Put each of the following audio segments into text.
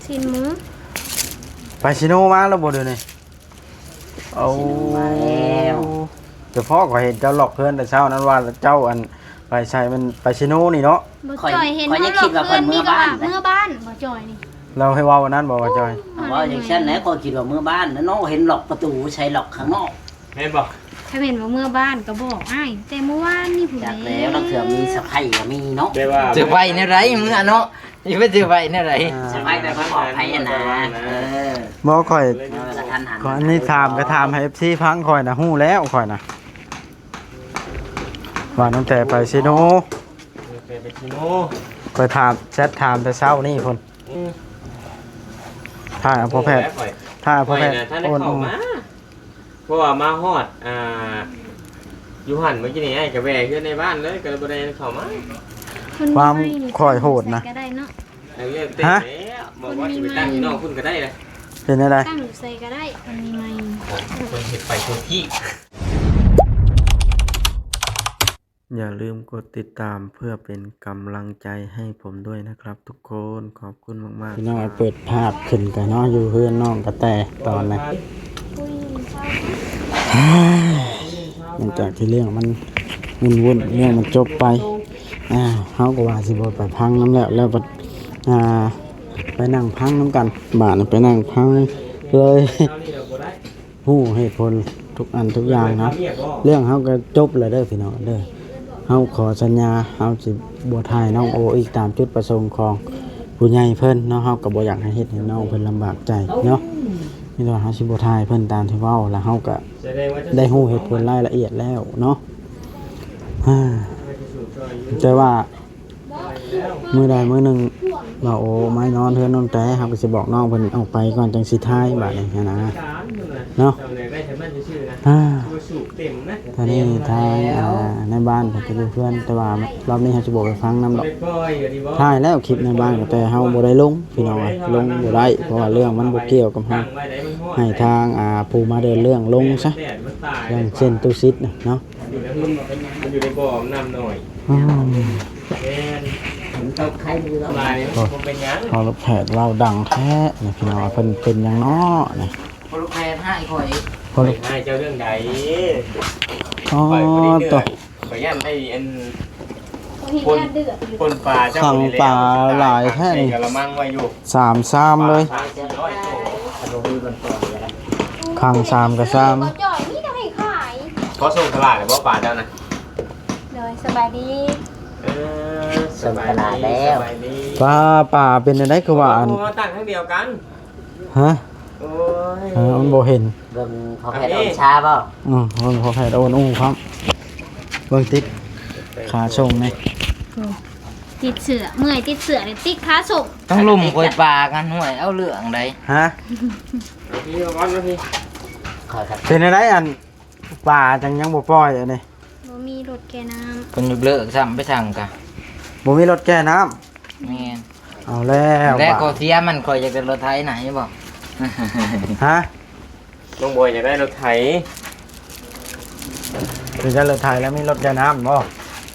ຊີ້ນໝູ ໄປຊີໂນມາແລ້ວບໍ່ດຽວນີ້? ໂອ້ ມາແລ້ວ. ແຕ່ພໍຂ້ອຍເຫັນເຈົ້າລັອກເຮືອນແຕ່ເຊົ້ານັ້ນ ວ່າເຈົ້າ ອັນ ໄປໃສ ມັນໄປຊີໂນນີ້ເນາະ. ບໍ່ຈ່ອຍເຫັນເຮົາລັອກເຮືອນນີ້ກໍວ່າເມືອບ້ານ ບໍ່ຈ່ອຍນີ້. ລາວໃຫ້ເວົ້າອັນນັ້ນບໍ່ ບໍ່ຈ່ອຍ? ເວົ້າຈັ່ງຊັ້ນແຫຼະ ຂ້ອຍຄິດວ່າເມືອບ້ານ ນ້ອງເຫັນລັອກປະຕູໃສ່ລັອກຂ້າງນອກ ແມ່ນບໍ່? ຖ້າແມ່ນວ່າເມືອບ້ານກໍບອກອ້າຍແຕ່ມື້ວານນີ້ພຸ້ນແຫຼະ. ຈັກແລ້ວ ລາງເທື່ອມີເຊີໄພກໍມີເນາະ. ແຕ່ວ່າເຊີໄພແນວໃດເມືອເນາະ? ຊິໄປເຊີໄພແນວໃດ? ເຊີໄພແບບປອດໄພຫັ້ນນະ. ເອີ ບໍ່ ຂ້ອຍ ເອີ ກະທັນຫັນ ຂ້ອຍອັນນີ້ຖາມ ກະຖາມໃຫ້ເອັຟຊີຟັງ ຂ້ອຍນະຮູ້ແລ້ວ ຂ້ອຍນະ ວ່າຕັ້ງແຕ່ໄປຊີໂນ ໄປຊີໂນ ຂ້ອຍຖາມ ແຊັດຖາມແຕ່ເຊົ້ານີ້ພຸ້ນ. ອືມ ຖ້າເອົາພໍ່ແພດ ຂ້ອຍ ຖ້າເອົາພໍ່ແພດ ຂ້ອຍນະ ໂອນ ອອກມາ ເພາະວ່າມາຮອດ ອ່າ ຢູ່ຫັ້ນ ເມື່ອກີ້ນີ້ອ້າຍກະແວ່ເຮືອນໃນບ້ານເລີຍ ກະເລີຍບໍ່ໄດ້ເຂົ້າມາ. ຄວາມຂ້ອຍໂຫດນະ ໃສ່ກໍໄດ້ເນາະ. ເອີ ແລ້ວແຕ່ແຫຼະ ບອກວ່າຊິໄປຕັ້ງຢູ່ນອກພຸ້ນກໍໄດ້ແຫຼະ. ເປັນແນວໃດ? ຕັ້ງຢູ່ໃສກໍໄດ້ ມັນມີໄມ້ ຄົນເຮັດໄປທົ່ວທີ່. ຢ່າລືມກົດຕິດຕາມເພື່ອເປັນກຳລັງໃຈໃຫ້ຜົມດ້ວຍນະຄັບທຸກຄົນ. ຂອບຄຸນມາກໆ. ພີ່ນ້ອງເປີດພາບຂຶ້ນກັນເນາະ ຢູ່ເຮືອນນ້ອງກະແຕຕອນນີ້. ຫຼັງຈາກທີ່ເລື່ອງມັນວຸ່ນໆ ເລື່ອງມັນຈົບໄປ ອ່າ ເຮົາກໍວ່າຊິບໍ່ໄປພັງນຳແລ້ວ ແລ້ວບັດ ອ່າ ໄປນັ່ງພັງນຳກັນ ບາດນີ້ໄປນັ່ງພັງເລີຍ. ຮູ້ເຫດຜົນທຸກອັນທຸກຢ່າງເນາະ. ເລື່ອງເຮົາກໍຈົບແລ້ວເດີພີ່ນ້ອງເດີ. ເຮົາຂໍສັນຍາ ເຮົາຊິບໍ່ຖ່າຍນ້ອງໂອອີກຕາມຈຸດປະສົງຂອງຜູ້ໃຫຍ່ເພິ່ນເນາະ. ເຮົາກໍບໍ່ຢາກໃຫ້ເຮັດໃຫ້ນ້ອງເພິ່ນລຳບາກໃຈເນາະ. ມີແຕ່ວ່າເຮົາຊິບໍ່ຖ່າຍເພິ່ນຕາມທີ່ເວົ້າ ແລ້ວເຮົາກໍໄດ້ຮູ້ເຫດຜົນລາຍລະອຽດແລ້ວເນາະ. ແຕ່ວ່າ ມື້ໃດມື້ໜຶ່ງ ວ່າ ໂອ ມານອນເຮືອນນ້ອງແຕ ເຮົາກໍຊິບອກນ້ອງເພິ່ນອອກໄປກ່ອນ ຈັ່ງຊິຖ່າຍບາດນີ້ຫັ້ນນະ ເນາະ. ອ່າ ຕອນນີ້ທາງ ອ່າ ໃນບ້ານເພິ່ນກໍຢູ່ເຮືອນ ແຕ່ວ່າລອບນີ້ເຮົາຊິບໍ່ໄປຟັງນຳດອກ. ຖ່າຍແລ້ວຄລິບໃນບ້ານ ແຕ່ເຮົາບໍ່ໄດ້ລົງ ພີ່ນ້ອງເອີຍ ລົງບໍ່ໄດ້ ເພາະວ່າເລື່ອງມັນບໍ່ກ່ຽວກັບເຮົາ. ໃຫ້ທາງ ອ່າ ຜູ້ມາເດີນເລື່ອງລົງຊະ ຢ່າງເຊັ່ນ ຕູ້ສິດນະເນາະ. ມັນຢູ່ໃນ ມັນຢູ່ໃນບໍ່ນ້ຳນ້ອຍ. ອືມ ແມ່ນ ມັນຕົກໄຂ່ຢູ່ແລ້ວ ຫຼາຍ ໂອ້ຍ ມັນບໍ່ເປັນຫຍັງ. ພໍ່ລູກແພດເວົ້າດັງແທ້ນີ້ພີ່ນ້ອງ ເພິ່ນເປັນຫຍັງເນາະນີ້? ພໍ່ລູກແພດຮ້າຍຂ້ອຍ ພໍ່ລູກ ຂ້ອຍຮ້າຍເຈົ້າເລື່ອງໃດ? ອໍ ໂຕ ຂ້ອຍຢ້ານໄອ້ອັນ ຄົນ ຄົນປາເຈົ້າ ຂັງປາຫຼາຍແທ້ນີ້ ໃສ່ກະລະມັງໄວ້ຢູ່ ສາມຊາມເລີຍ ຄັງສາມກະຊາມ. ຂໍສົ່ງຕະຫຼາດແລ້ວບໍ່ປາເຈົ້ານະ? ໂດຍ ສະບາຍດີ. ເອີ ສົ່ງຕະຫຼາດແລ້ວ ສະບາຍດີ. ປາ ປາເປັນຈັ່ງໃດຄືວ່າອັນ ເອົາຕັ້ງທາງດຽວກັນ ຮະ? ໂອ້ຍ ເອີ ມັນບໍ່ເຫັນ ເບິ່ງພໍ່ແພດອ່ອນຊາບໍ່? ອື ເບິ່ງພໍ່ແພດອ່ອນອູ້ພ້ອມ ເບິ່ງຕິດຂາສົ່ງນີ້ ຕິດເສື້ອ ເມື່ອຍຕິດເສື້ອ ຕິດຂາສົ່ງ. ຕ້ອງລົມກວຍປາກັນ ຫ້ວຍ ເອົາເລື່ອງໃດ ຮະ? ເອົາພີ່ ເອົາກ່ອນ ເອົາພີ່. ເປັນຈັ່ງໃດ ອັນ ປາຈັ່ງຍັງບໍ່ປ່ອຍອັນນີ້? ບໍ່ມີລົດແກ່ນ້ຳ ເພິ່ນຍົກເລີກຊ້ຳ ໄປສັ່ງກະ ບໍ່ມີລົດແກ່ນ້ຳ. ແມ່ນ ເອົາແລ້ວ ແລ້ວ ບາດ ຂໍ້ເສຍມັນ ຂ້ອຍຢາກໄດ້ລົດໄຖນະ ເຫັນບໍ່? ຮະ? ນ້ອງບອຍຢາກໄດ້ລົດໄຖ ຢາກໄດ້ລົດໄຖແລ້ວມີລົດແກ່ນ້ຳບໍ່?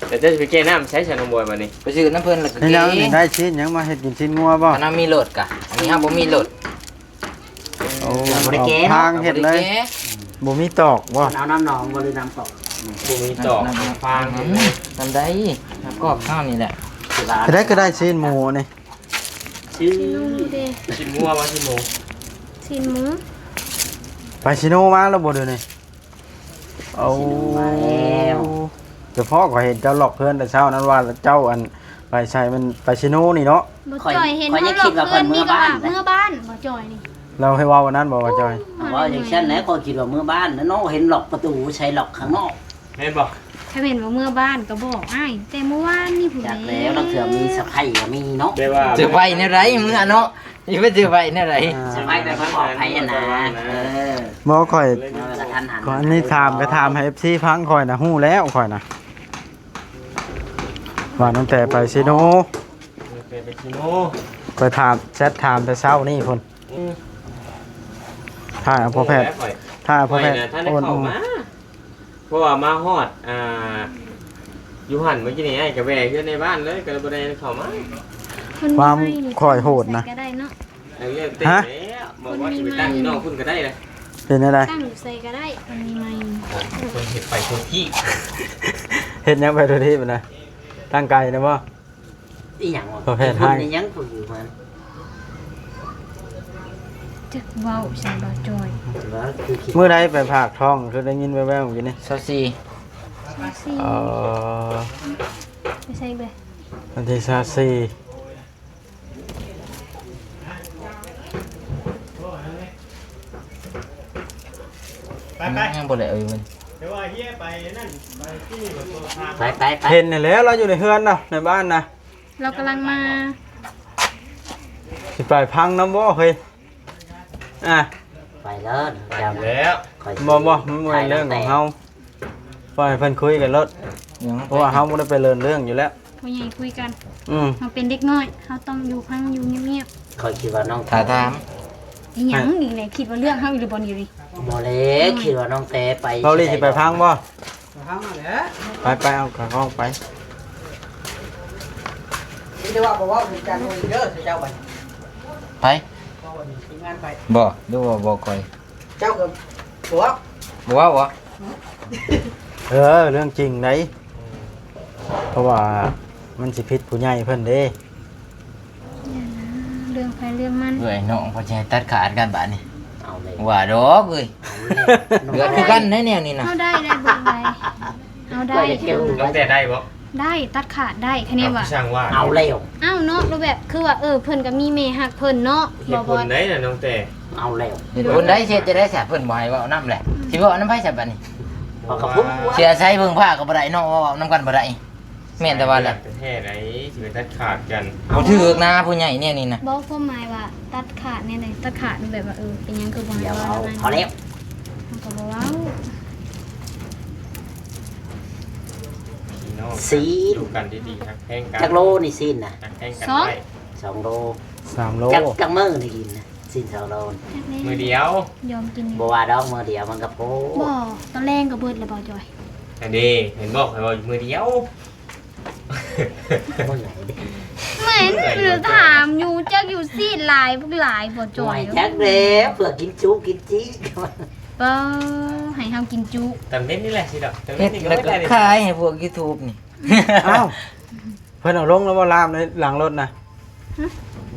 ແລ້ວເຈົ້າຊິໄປແກ່ນ້ຳໃສຊັ້ນ ນ້ອງບອຍ ບາດນີ້? ໄປຊື້ນຳເພິ່ນແລ້ວກໍ ເຮັດຫຍັງ ແກ່ ນີ້ໄດ້ຊີ້ນຫຍັງມາເຮັດກິນ ຊີ້ນງົວບໍ່? ອັນນັ້ນມີລົດກະ ອັນນີ້ເຮົາບໍ່ມີລົດ. ໂອ້ ບໍ່ໄດ້ແກ່ເນາະ ທາງເຮັດເລີຍ ບໍ່ມີຕອກບໍ່? ເອົານ້ຳໜອງບໍ່ ຫຼືນ້ຳກອກ? ບໍ່ມີຕອກ ທາງເຮັດເລີຍ ນຳໃດ ນຳກອກເຮົານີ້ແຫຼະ. ເຮັດໄດ້ກໍໄດ້ຊີ້ນໝູນີ້ ຊີ້ນໝູເດ້ ຊີ້ນງົວບໍ່? ຊີ້ນໝູ ຊີ້ນໝູ ໄປຊີໂນມາແລ້ວບໍ່ດຽວນີ້? ໂອ້ ມາແລ້ວ ແຕ່ພໍຂ້ອຍເຫັນເຈົ້າລັອກເຮືອນແຕ່ເຊົ້ານັ້ນ ວ່າເຈົ້າ ອັນ ໄປໃສ ມັນໄປຊີໂນນີ້ເນາະ. ບໍ່ຈ່ອຍເຫັນເຮົາລັອກເຮືອນນີ້ກໍວ່າເມືອບ້ານ ບໍ່ຈ່ອຍນີ້. ລາວໃຫ້ເວົ້າອັນນັ້ນບໍ່ ບໍ່ຈ່ອຍ? ເວົ້າຈັ່ງຊັ້ນແຫຼະ ຂ້ອຍຄິດວ່າເມືອບ້ານ ນ້ອງເຫັນລັອກປະຕູໃສ່ລັອກຂ້າງນອກ ແມ່ນບໍ່? ຖ້າແມ່ນວ່າເມືອບ້ານກໍບອກອ້າຍແຕ່ມື້ວານນີ້ພຸ້ນແຫຼະ. ຈັກແລ້ວ ລາງເທື່ອມີເຊີໄພກໍມີເນາະ ແຕ່ວ່າເຊີໄພແນວໃດເມືອເນາະ? ຊິໄປເຊີໄພແນວໃດ? ເຊີໄພແບບປອດໄພຫັ້ນນະ. ເອີ ບໍ່ ຂ້ອຍ ເອີ ກະທັນຫັນ ຂ້ອຍອັນນີ້ຖາມ ກະຖາມໃຫ້ເອັຟຊີຟັງ ຂ້ອຍນະຮູ້ແລ້ວ ຂ້ອຍນະ ວ່າຕັ້ງແຕ່ໄປຊີໂນ ໄປຊີໂນ ຂ້ອຍຖາມ ແຊັດຖາມແຕ່ເຊົ້ານີ້ພຸ້ນ. ອືມ ຖ້າເອົາພໍ່ແພດ ຂ້ອຍ ຖ້າເອົາພໍ່ແພດ ຂ້ອຍນະ ໂອນ ເຂົ້າມາ ເພາະວ່າມາຮອດ ອ່າ ຢູ່ຫັ້ນ ເມື່ອກີ້ນີ້ອ້າຍກະແວ່ເຮືອນໃນບ້ານເລີຍ ກະເລີຍບໍ່ໄດ້ເຂົ້າມາ. ຄວາມຂ້ອຍໂຫດນະ ໃສ່ກໍໄດ້ເນາະ. ເລື່ອງເຕັ້ນ ຮະ? ແລ້ວ ບອກວ່າຊິໄປຕັ້ງຢູ່ນອກພຸ້ນກໍໄດ້ນະ. ເປັນແນວໃດ? ຕັ້ງຢູ່ໃສກໍໄດ້ ມັນມີໃໝ່. ເພິ່ນເຮັດໄປທົ່ວທີ່. ເຮັດຫຍັງໄປທົ່ວທີ່ນະ? ຕັ້ງໄກ່ນະບໍ່? ອີຫຍັງວະ? ປະເພດໃຫ້ ອີຫຍັງຜູ້ຢູ່ມາ ຈັກເວົ້າໃສ່ບ່າວຈ້ອຍ. ວ່າຄືຄິດ ມື້ໃດໄປຝາກທ້ອງ ຄືໄດ້ຍິນແວ່ວໆຢູ່ນີ້? ຊາວສີ່. ຊາວສີ່. ເອີ ໄປໃສເບີ? ວັນທີຊາວສີ່. ໄປໆ ຍັງບໍ່ໄດ້ເອົາຢູ່ເພິ່ນ. ແຕ່ວ່າເຮຍໄປນັ້ນ ໄປທີ່ນີ້ກໍໂທຫາ ໄປໆໆ ເຫັນຫັ້ນແຫຼະ ລາວຢູ່ໃນເຮືອນນະ ໃນບ້ານນະ. ລາວກຳລັງມາ. ຊິໄປພັງນຳບໍ່ເຮີ້ຍ? ອ່ະ ໄປເລີຍ ໄປແລ້ວ. ຂ້ອຍ ບໍ່ ບໍ່ ມັນບໍ່ແມ່ນເລື່ອງຂອງເຮົາ. ປ່ອຍໃຫ້ເພິ່ນຄຸຍກັນໂລດ ຍັງ ເພາະວ່າເຮົາບໍ່ໄດ້ໄປເລີນເລື່ອງຢູ່ແລ້ວ. ຜູ້ໃຫຍ່ຄຸຍກັນ. ອືມ ເຮົາເປັນເດັກນ້ອຍ ເຮົາຕ້ອງຢູ່ພັງຢູ່ງຽບໆ. ຂ້ອຍຄິດວ່ານ້ອງ ຖ້າຖາມ ອີຫຍັງນີ້ແຫຼະ ຄິດວ່າເລື່ອງເຮົາອີກຫຼືບໍ່ນີ້? ບໍ່ແຫຼະ ຄິດວ່ານ້ອງແຕໄປ. ເຮົາລີຊິໄປພັງບໍ່? ໄປພັງນັ້ນແຫຼະ. ໄປໆ ເອົາຂອງໄປ. ມີແຕ່ວ່າບໍ່ເວົ້າເຖິງການໂອນເດີ ເຈົ້າໄປ. ໄປ ບໍ່ ທີມງານໄປ. ບໍ່ ຫຼືວ່າບໍ່ຄ່ອຍ? ເຈົ້າກໍບໍ່ເວົ້າ ບໍ່ເວົ້າບໍ? ເອີ ເລື່ອງຈິງໃດ໋ ເພາະວ່າມັນຊິຜິດຜູ້ໃຫຍ່ເພິ່ນເດ້. ຢ່ານະ ເລື່ອງໃຜເລື່ອງມັນ. ເອື້ອຍນ້ອງເພິ່ນຊິໃຫ້ຕັດຂາດກັນບາດນີ້. ເອົາເລີຍ ວ່າດອກເອີຍ. ເອົາເລີຍ ເດືອດຄືກັນໃດແນວນີ້ນະ. ເຮົາໄດ້ ໄດ້ເບິ່ງໄດ້ ເຮົາໄດ້. ນ້ອງແຕໄດ້ບໍ່? ໄດ້ ຕັດຂາດໄດ້ ຄະແນນວ່າ ເອົາແລ້ວ. ເອົ້າເນາະ ແບບຄືວ່າ ເອີ ເພິ່ນກໍມີແມ່ຮັກເພິ່ນເນາະ. ເຫດຜົນໃດນະນ້ອງແຕ? ເອົາແລ້ວ ເຫດຜົນໃດ? ຊິເຮັດຈັ່ງໃດຊະ ເພິ່ນບໍ່ໃຫ້ເວົ້ານຳແຫຼະ ຊິເວົ້ານຳໃຜຊະບາດນີ້? ເວົ້າກັບຜູ້ ຊິອາໄສເພິ່ງພາກໍບໍ່ໄດ້ເນາະ ເວົ້ານຳກັນບໍ່ໄດ້. ແມ່ນແຕ່ວ່າແຫຼະ ແທ້ໃດ ຊິໄປຕັດຂາດກັນ. ບໍ່ຖືກນະ ຜູ້ໃຫຍ່ແນວນີ້ນະ. ບໍ່ ຄວາມໝາຍວ່າຕັດຂາດແນວໃດ? ຕັດຂາດແບບວ່າ ເອີ ເປັນຫຍັງຄືບໍ່ໃຫ້ເວົ້ານຳ? ພໍແລ້ວ ເຮົາກໍບໍ່ເວົ້າ. ພີ່ນ້ອງ ຊີ້ນ ຢູ່ກັນດີໆ ຮັກແພງກັນ. ຈັກໂລນີ້ຊີ້ນນະ? ຮັກແພງກັນໄວ້. ສອງໂລ ສາມໂລ. ຈັກ ຈັກມື້ນີ້ກິນນະ ຊີ້ນສອງໂລ? ມື້ດຽວ ຍອມກິນ. ບໍ່ວ່າດອກ ມື້ດຽວມັນກໍໂພດ. ບໍ່ ຕອນແລງກໍເບິດແລ້ວບໍ່ຈ່ອຍ. ອັນນີ້ເຫັນບໍ່ ຂ້ອຍເວົ້າຢູ່ມື້ດຽວ. ມື້ໃດເດ້? ແມ່ນ ຖາມຢູ່ ຈັກຢູ່ຊີ້ນຫຼາຍ ບັກຫຼາຍບໍ່ຈ່ອຍ. ໂອ້ຍ ຈັກແລ້ວ ເພື່ອກິນຈຸກິນຈິ. ເອີ ໃຫ້ເຮົາກິນຈຸ ຕອນເວັນນີ້ແຫຼະຊິດອກ. ຕອນເວັນນີ້ກໍເຮັດແລ້ວກໍຂາຍໃຫ້ພວກຢູທູບນີ້. ອ້າວ ເພິ່ນເອົາລົງແລ້ວບໍ່ ລາບໃນຫຼັງລົດນະ? ຫຶ?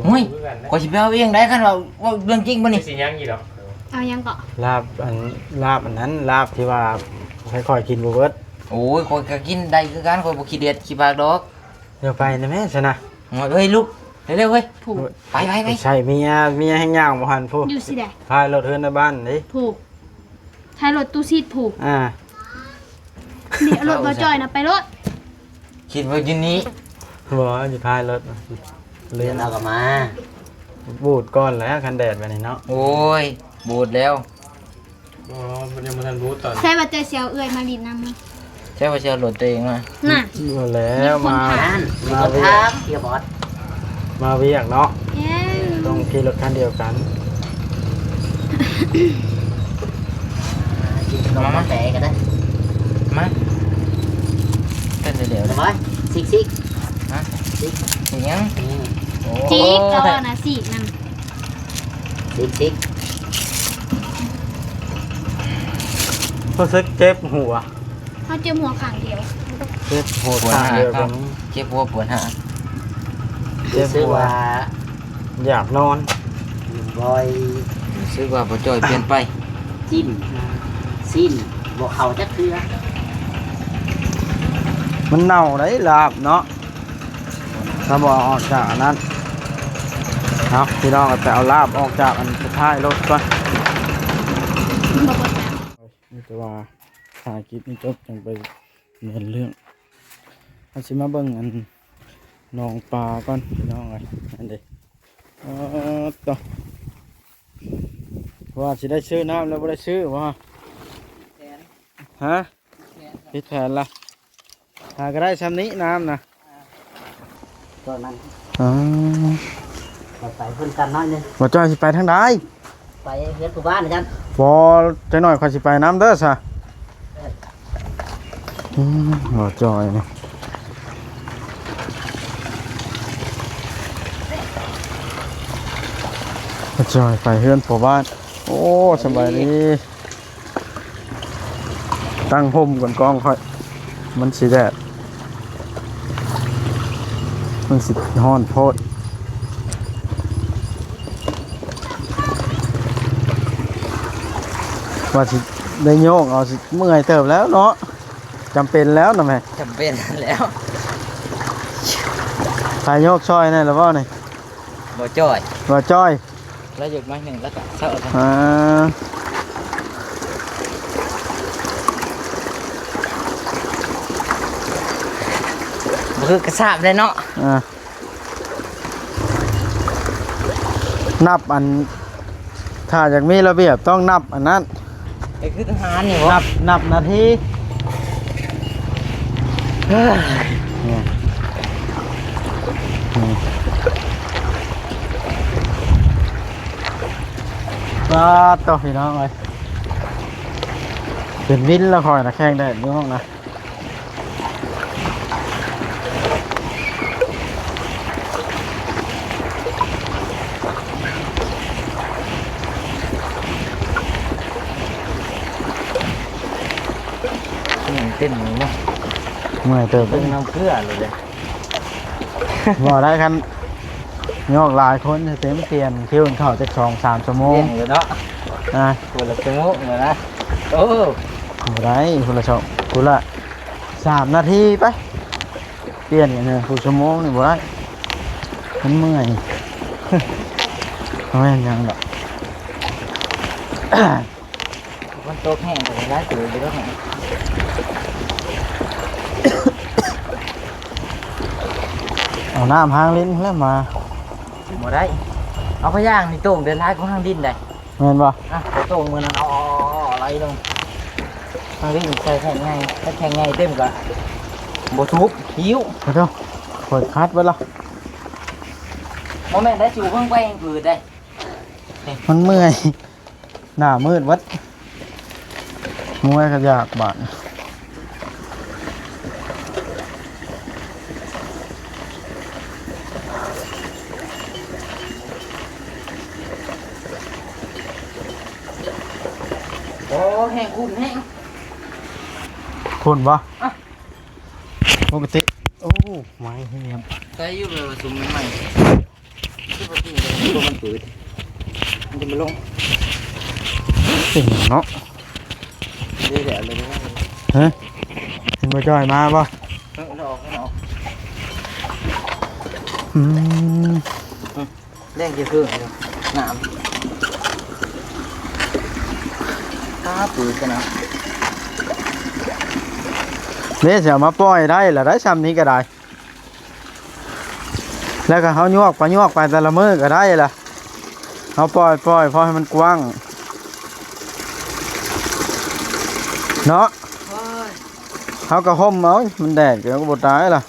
ໂອ້ຍ ຂ້ອຍຊິໄປເອົາເອງໄດ້ ຄັນວ່າເວົ້າເລື່ອງຈິງບໍ່ນີ້? ຊິຍັງຢູ່ດອກ. ເອົາຫຍັງເກາະ? ລາບອັນ ລາບອັນນັ້ນ ລາບທີ່ວ່າໃຫ້ຂ້ອຍກິນບໍ່ເບິດ. ໂອ້ຍ ຂ້ອຍກໍກິນໄດ້ຄືກັນ ຂ້ອຍບໍ່ຂີ້ເດັດຂີ້ປາກດອກ. ດຽວໄປນະແມ່ຊັ້ນນະ. ໂອ້ຍ ເອີຍ ລຸກເລັວໆເວີຍ. ໄປໆໆ ໃຊ້ເມຍ ເມຍແຮ່ງຍ່າງບໍ່ທັນພຸ້ນ. ຢູ່ຊິໃດ? ທ້າຍລົດເຮືອນໃນບ້ານເດ້. ຜູ້ ທ້າຍລົດຕູ້ຊີດຜູ້. ອ່າ ນີ້ເອົາລົດບໍ່ຈ່ອຍນະ ໄປໂລດ. ຄິດວ່າຢູ່ນີ້. ບໍ່ ຢູ່ທ້າຍລົດ. ເລື່ອນ ເຮົາກໍມາ ບູດກ່ອນແຫຼະ ຄັນແດດແບບນີ້ເນາະ. ໂອ້ຍ ບູດແລ້ວ. ບໍ່ ມັນຍັງບໍ່ທັນຮູ້ຕອນ. ໃຊ່ວ່າຈະຊິເອົາເອື້ອຍມາຫຼິ້ນນຳ. ໃຊ່ວ່າຊິເອົາລົດຕົວເອງມາ. ນັ້ນ ແລ້ວມາ ມີຄົນຖາມ ມາວຽກ ມີຄົນຖາມ ເສຍບອດ ມາວຽກເນາະ. ເອີ ຕ້ອງຂີ່ລົດຄັນດຽວກັນ. ກິນຂະໜົມ ມາ ກາແຟກໍໄດ້. ມາ ເຕັ້ນດຽວໆ ມາ ຊິກໆ ຮະ ຊິກ ຊິກຫຍັງ? ອືມ ໂອ້ ຊິກ ເຂົາວ່ານະ ຊິກນັ້ນ. ຊິກໆ ຮູ້ສຶກເຈັບຫົວ. ເຮົາເຈັບຫົວຂ້າງດຽວ. ເຈັບຫົວຂ້າງດຽວກັນ. ເຈັບຫົວປວດຫາ. ເຈັບຫົວ. ຮູ້ສຶກວ່າຢາກນອນ. ບໍ່ ຮູ້ສຶກວ່າບໍ່ຈ່ອຍປ່ຽນໄປ. ຈິ້ມຊີ້ນບໍ່ເຂົ້າຈັກເທື່ອ. ມັນເນົ່າໄດ໋ ລາບເນາະ. ຖ້າບໍ່ເອົາອອກຈາກອັນນັ້ນ ເອົາ ພີ່ນ້ອງກໍໄປເອົາລາບອອກຈາກອັນທ້າຍລົດກ່ອນ. ມີແຕ່ວ່າຖ້າຄລິບນີ້ຈົບ ຈັ່ງໄປເດີນເລື່ອງ. ເຮົາຊິມາເບິ່ງອັນໜອງປາກ່ອນ ພີ່ນ້ອງເອີຍ. ອັນເດ ເອີ ໂຕ ວ່າຊິໄດ້ຊື້ນ້ຳແລ້ວ ບໍ່ໄດ້ຊື້ບໍ່? ແສນ ຮະ? ຜິດແຜນລະ ຫາກໍໄດ້ຊ່ຳນີ້ນ້ຳນະ. ຕອນນັ້ນ ອືມ ຂ້ອຍໄປເພິ່ນກັນໜ້ອຍໜຶ່ງ. ບໍ່ຈ້ອຍຊິໄປທາງໃດ? ໄປເຮືອນຜູ້ບ້ານກັນ. ບໍ່ ຈັກໜ້ອຍຂ້ອຍຊິໄປນຳເດີຊະ. ເອີ ອືມ ບໍ່ຈ່ອຍນີ້. ຈອຍໄປເຮືອນພໍ່ບ້ານ. ໂອ້ ສະບາຍດີ. ຕັ້ງຮົ່ມກ່ອນກ້ອງຂ້ອຍ ມັນຊິແດດ ມັນຊິຮ້ອນໂພດ. ວ່າຊິໄດ້ໂຍກເອົາ ຊິເມື່ອຍເຕີບແລ້ວເນາະ. ຈຳເປັນແລ້ວນະແມ່. ຈຳເປັນແລ້ວ. ໃຜໂຍກຊ່ອຍແດ່ລະບໍ່ນີ້? ບໍ່ຈ້ອຍ ບໍ່ຈ້ອຍ. ລະຢືດໜ້ອຍໜຶ່ງລະກະເຊົາ. ອ່າ ບໍ່ຄືກະຊາບເດ້ເນາະ. ອ່າ ນັບອັນ ຖ້າຢາກມີລະບຽບຕ້ອງນັບອັນນັ້ນ. ໄປຄືທະຫານນີ້ບໍ່? ນັບ ນັບນາທີ. ເອີ ນີ້ ນີ້ ປາດໂທ້ ພີ່ນ້ອງເອີຍ ເປັນວິນລະຂ້ອຍນະ ແຂ້ງແດດຢູ່ຫ້ອງນະ. ເມື່ອຍເຕັ້ນເນາະ ເມື່ອຍເຕີບ. ເບິ່ງນ້ຳເກືອໂລດເດ້ ບໍ່ໄດ້ ຄັນຍອກຫຼາຍຄົນເຕັມປ່ຽນຄິວເຂົ້າຈັກສອງສາມຊົ່ວໂມງເນາະ. ອ່າ ຄົນລະຊົ່ວໂມງນະ. ໂອ້ ບໍ່ໄດ້ ຄົນລະຊົ່ວ ຄົນລະສາມນາທີໄປ. ປ່ຽນກັນເນາະ ຜູ້ຊົ່ວໂມງນີ້ບໍ່ໄດ້ ມັນເມື່ອຍ ບໍ່ແມ່ນຫຍັງດອກ. ມັນຕົກແຮງກວ່າຫຼາຍເຕີບຢູ່ດອກ. ເອົານ້ຳຫາງຫຼິ້ນແລ້ວມາ. ບໍ່ໄດ້ ເອົາພະຍາງນີ້ໂຕ່ງໄດ້ຫຼາຍກວ່າຫາງດິນໄດ໋. ແມ່ນບໍ່? ອ່ະ ໂຕ່ງມື້ນັ້ນ ອໍ ໄຫຼລົງ ຫາງດິນໃສ່ແທ່ງໃຫຍ່ ຖ້າແທ່ງໃຫຍ່ເຕັມກະບໍ່ສຸກ ຫິວ. ໂອ້ໂທ້ ຂ້ອຍຄັດເບິດລະ. ບໍ່ແມ່ນໄດ້ ສູເບິ່ງໄປແຮງຜືດໄດ໋ ມັນເມື່ອຍ ໜ້າມືດເບິດ ເມື່ອຍກະຢາກບາດ. ໂອ້ ແຮງຂຸ້ນແຮງ ຂຸ້ນບໍ່? ອ່ະ ປົກກະຕິ. ໂອ້ ໄມ້ຮຽບ ໃສ່ຢູ່ ແບບວ່າຊຸມໃໝ່ໆ ຄືບໍ່ກິນເລີຍ ມັນບໍ່ມັນປືດ ມັນຈະມາລົງ ເປັນຫຍັງເນາະ. ເດ້ແຫຼະເລີຍ ຮະ ເຫັນບໍ່ຈ້ອຍມາບໍ່? ເອີ ລະອອກ ລະອອກ. ອືມ ອືມ ແລງຈະຄືນ້ຳ ຕາປືກັນນະ ເດ້ ຊິເອົາມາປ່ອຍໄດ້ລະໄດ໋ ຊ່ຳນີ້ກະໄດ້. ແລ້ວກະເຮົາຍວກໄປຍວກໄປແຕ່ລະມື້ກະໄດ້ລະ ເຮົາປ່ອຍ ປ່ອຍພໍໃຫ້ມັນກວ້າງເນາະ. ໂອ້ຍ ເຮົາກະຫົ່ມເອົາ ມັນແດດກະບໍ່ຕາຍລະ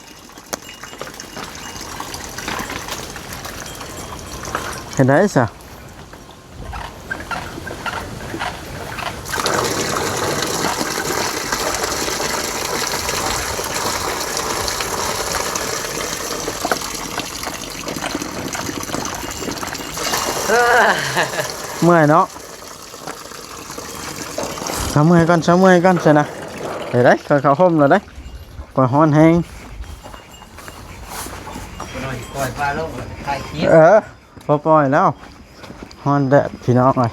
ເຮັດໄດ້ຊະ. ເມື່ອຍເນາະ ເຊົາເມື່ອຍກ່ອນ ເຊົາເມື່ອຍກ່ອນຊະນະ. ໄດ້ໆ ຂ້ອຍເຂົ້າຮົ່ມແລ້ວເດ້ ຂ້ອຍຮ້ອນແຮງ. ເອີ ພໍປ່ອຍແລ້ວ ຮ້ອນແດດພີ່ນ້ອງເອີຍ.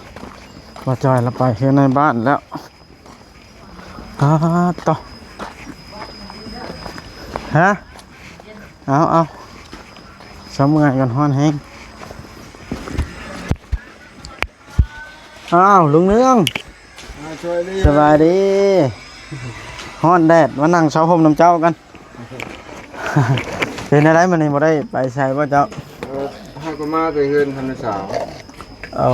ບໍ່ຈ່ອຍລະໄປເຮືອນໃນບ້ານແລ້ວ. ອາ ໂຕ ຮະ ເອົາ ເອົາ ເຊົາເມື່ອຍກ່ອນ ຮ້ອນແຮງ. ອ້າວ ລຸງເນືອງ ສະບາຍດີ. ຮ້ອນແດດ ມານັ່ງເຊົາຮົ່ມນຳເຈົ້າກັນ. ເປັນແນວໃດມື້ນີ້ ບໍ່ໄດ້ໄປໃສບໍ່ເຈົ້າ? ເອີ ເຮົາກໍມາແຕ່ເຮືອນພັນສາວ. ໂອ້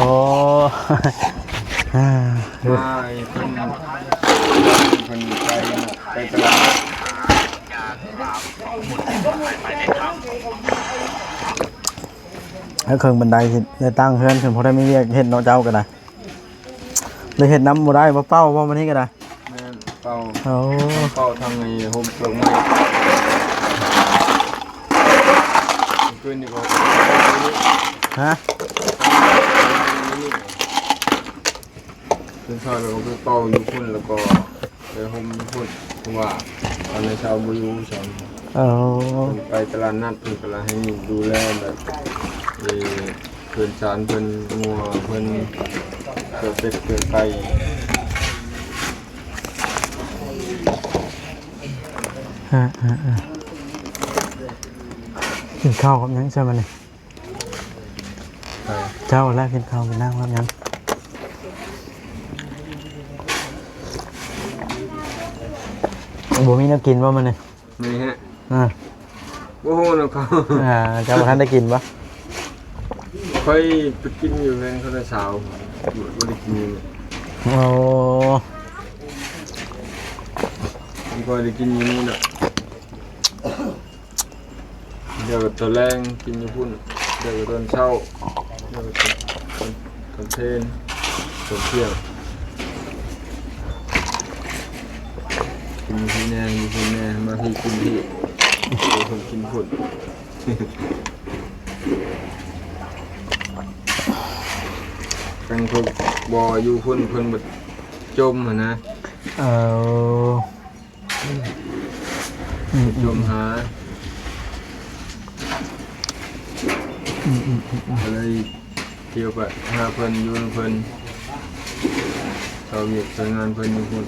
ມາເພິ່ນ ເພິ່ນໄປ ໄປຕະຫຼາດ. ເອົາເຄື່ອງບັນໄດ ຊິໄດ້ຕັ້ງເຮືອນຂຶ້ນ ພໍໄດ້ມີວຽກເຮັດເນາະ ເຈົ້າກໍໄດ້. ໄດ້ເຮັດນຳບໍ່ໄດ້ບໍ່ ເປົ່າບໍ່ ມື້ນີ້ກໍໄດ້. ແມ່ນ ເປົ່າ ໂອ້ ເປົ່າທາງນີ້ໂຮມເຄື່ອງໄມ້ ຄືນນີ້ກໍ ຮະ? ເປັນຊອຍແລ້ວກໍໄປເປົ່າຢູ່ພຸ້ນ ແລ້ວກໍໄປຫົ່ມຢູ່ພຸ້ນ ເພາະວ່າຕອນເຊົ້າບໍ່ຢູ່ຊັ້ນ. ເອີ ເພິ່ນໄປຕະຫຼາດນັດ ເພິ່ນກໍລະໃຫ້ດູແລແບບ ເອີ ເພື່ອນຊານເພິ່ນ ງົວເພິ່ນ ເພື່ອເປັດເພື່ອໄກ່. ເອີໆໆ ກິນເຂົ້າກັບຫຍັງຊະບັດນີ້? ເຈົ້າແລ້ວກິນເຂົ້າກິນນ້ຳກັບຫຍັງ? ບໍ່ມີແນວກິນບໍ່ມື້ນີ້? ມື້ນີ້ຫະ? ອ່າ ບໍ່ຮູ້ນຳເຂົາ. ອ່າ ເຈົ້າບໍ່ທັນໄດ້ກິນບໍ່? ຂ້ອຍໄປກິນຢູ່ເຮືອນເຂົາແຕ່ເຊົ້າ ບໍ່ໄດ້ກິນຢູ່ນີ້. ໂອ້ ຂ້ອຍໄດ້ກິນຢູ່ນີ້ນະ. ດຽວຕອນແລງກິນຢູ່ພຸ້ນ ດຽວຕອນເຊົ້າ ດຽວຕອນ ຕອນເພນ ຕອນທ່ຽງ ກິນຢູ່ພີ້ແດ່ ຢູ່ພຸ້ນແດ່ ມາພີ້ກິນພີ້ ຢູ່ພຸ້ນກິນພຸ້ນ. ຄັນເພິ່ນບໍ່ຢູ່ພຸ້ນ ເພິ່ນບໍ່ຈົ່ມຫັ້ນນະ. ເອີ ອືມ ຈົ່ມຫາ ອືມໆໆໆ ກໍເລີຍທ່ຽວໄປຫາເພິ່ນ ຢູ່ນຳເພິ່ນ ຊ່ອຍວຽກຊ່ອຍງານເພິ່ນຢູ່ພຸ້ນ.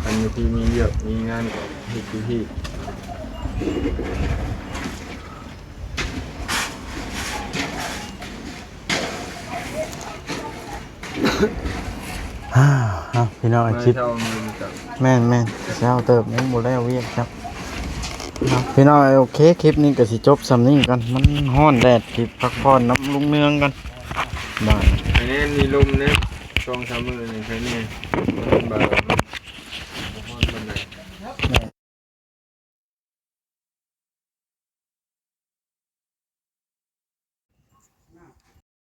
ຄັນຢູ່ພີ້ມີວຽກມີງານກໍເຮັດຢູ່ພີ້. ອ້າວ ພີ່ນ້ອງ ຄລິບ ແມ່ນໆ ເຊົ້າເຕີບ ຍັງບໍ່ແລ້ວວຽກຈັກ. ພີ່ນ້ອງ ໂອເຄ ຄລິບນີ້ກໍຊິຈົບສ່ຳນີ້ກ່ອນ ມັນຮ້ອນແດດ ຊິພັກຜ່ອນນຳລຸງເນືອງກ່ອນ. ບາດ ອັນນີ້ມີລົມເດ້ ສອງສາມມື້ນີ້ ໃຄແນ່ ມັນບາດ